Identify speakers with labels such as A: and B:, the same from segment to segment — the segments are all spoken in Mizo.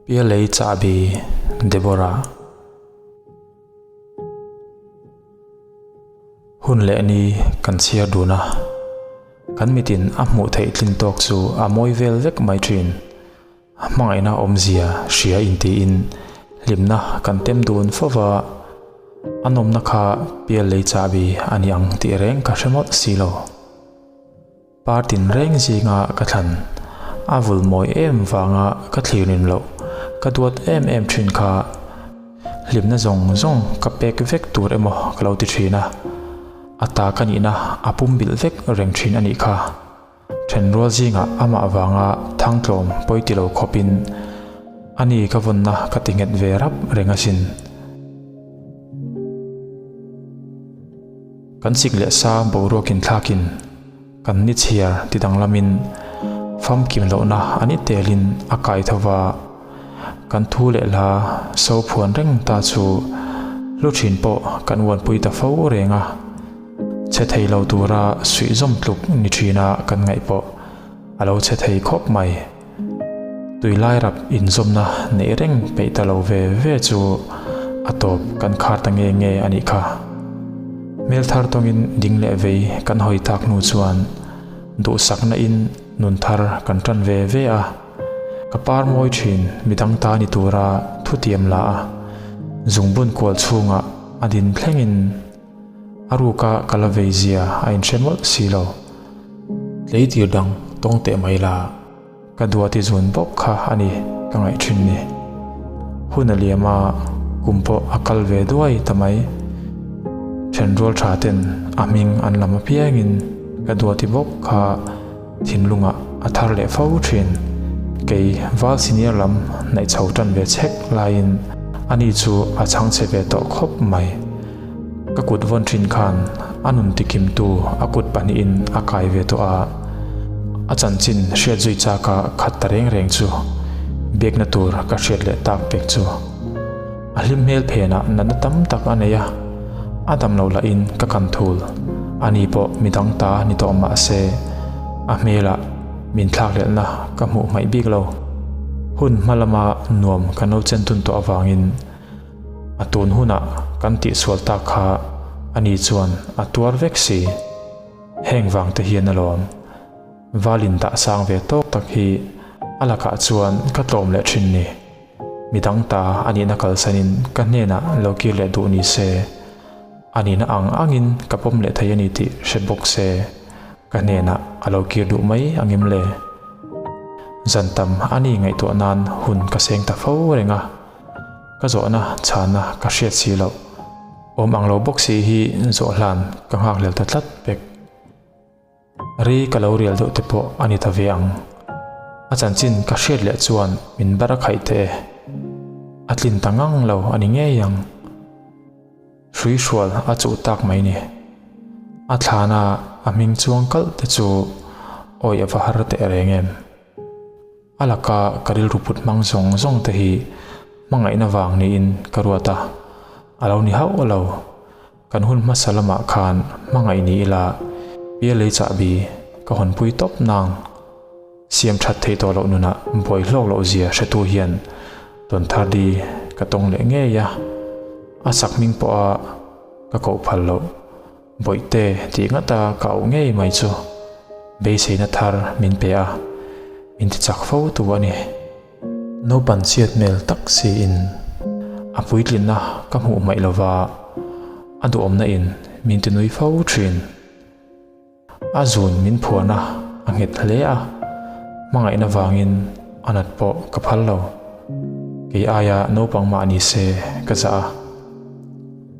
A: Pialei chahbi Deborah. Hun leh ni kan chhiar dun a, kan mitin a hmuh theih tlin tawk chu a mawi vel vek mai thin. Hmangaihna awmzia hria intiin hlimna kan tem dun fo va, a nawmna kha pialei chahbi a ni ang tih reng ka hre mawlh si lo. Par tinreng zinga ka thlan a vul mawi em vanga ka thlir nin loh ka duat em em thin kha hlimna zawng zawng ka pek vek tur emaw ka lo ti thin a, a ta ka nihna a pumbilh vek reng thin a nih kha. Thenrual zingah amah vanga thangtlawm pawi ti lo khawpin a ni ka vawnna ka ti nghet ve rap reng asin. Kan sik leh sa boruak inthlakin kan ni chhiar ti danglamin famkim lohna an i telin a kai tho va, kan thu leh hla so phuan reng ta chu hlu thin pawh kan uanpui ta fo reng a, chhe thei lo tura suih zawm tluk ni thina kan ngaih pawh a lo chhe thei khawp mai. Tui lai rap inzawmna neih reng peih ta lo ve ve chu a tawp kan khar ta nge nge a nih kha. Hmel thar tawngin ding leh vei kan hawi tak hnu chuan duhsakna in nun thar kan tan ve ve a, ka par mawi thin midang ta ni tura thutiam la a, zungbun kual chhungah a din thlengin a ruka ka la vei zia a inhre mawlh si lo. Tleitir dang tawng teh mai la. Ka duati zun bawk kha a ni ka ngaih thin ni. Hun a liam a, kum pawh a kal ve duai ta mai. Thenrual tha ten a hming an lam apiangin ka duati bawk kha thinlungah a thar leh fo thin. Kei val senior lam hnaih chho tan ve chhek laiin ani chu a chhang chhe ve tawh khawp mai. Ka kut vawn thin khan a nun tikimtu a kut pahnihin a kai ve tawh a, a chanchin hriat zui chaka khat ta reng reng chu biakna tur ka hriat leh tak pek chu a hlim hmel phenah natna tam tak a nei a, a dam lo lahin ka kan thul, ani pawh midang ta ni tawh mah se a hmelah min thlakhlelhna ka hmuh hmaih bik lo. Hun hma lama nuam kan lo chen tun tawh avangin. A tun hunah kan tihsual tak kha ani chuan a tuar vek si. Heng vang te hian alawm. Valin dah sang ve tawk tak hi a lakah chuan ka tlawm leh thin ni. Midang ta a nihna kalsanin ka hnenah lo kir leh duh ni se, a nihna ang angin ka pawm leh thei a ni tih hre bawk se, ka hnenah a lo kir duh mai angem le? Zan tam a ni ngaihtuah nan hun ka seng ta fo reng a. Ka zawhna chhana ka hriat si loh. Awm ang lo bawk si hi zawh hlan ka nghak hlel ta tlat pek. Ri ka lo rial deuh te pawh a ni ta ve ang. A chanchin ka hriat leh chuan min bar a khaih teh e. A tlin ta ngang lo a ni ngei ang. Hrui hrual a chuh tak mai ni. A thlana a hming chuang kalh te chu awi a va har teh reng em. A laka ka rilru put hmang zawng zawng te hi hmangaihna vang niin ka ruat a, a lo ni hauh lo. Kan hun hmasa lamah khan hmangaih ni ila pialei chahbi ka hawnpui tawp nang. Siam that theih tawh loh nunah buai hlawk loh zia hretu hian tawn thar di ka tawng leh ngei a, a sak hming pawha ka koh phal loh. Bawihte tih ngata ka auh ngei mai chu beiseina thar min pe a, min ti chak fo tu a ni. Naupan chhiat hmel tak siin a puitlinna ka hmuh hmaih lova a duhawmna in min ti nui fo thin. A zun min phuahna a nghet hle a, hmangaihna vangin a nat pawh ka phal lo. Kei aia naupang mah ni se ka zah a.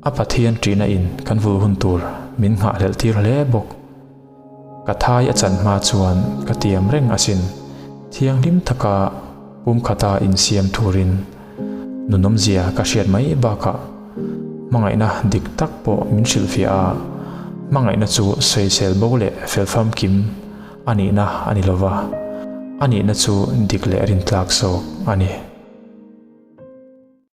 A: A Pathian ṭihna in kan vul hun tur min nghahhlelh tir hle bawk. Ka thai a chan hma chuan ka tiam reng asin, thianghlim taka pumkhata insiam turin nunawmzia ka hriat mai bakah hmangaihna dik tak pawh min hrilhfiah a, hmangaihna chu sawisel bo leh felfamkim a nihna a ni lova, a nihna chu dik leh rintlak zawk a ni.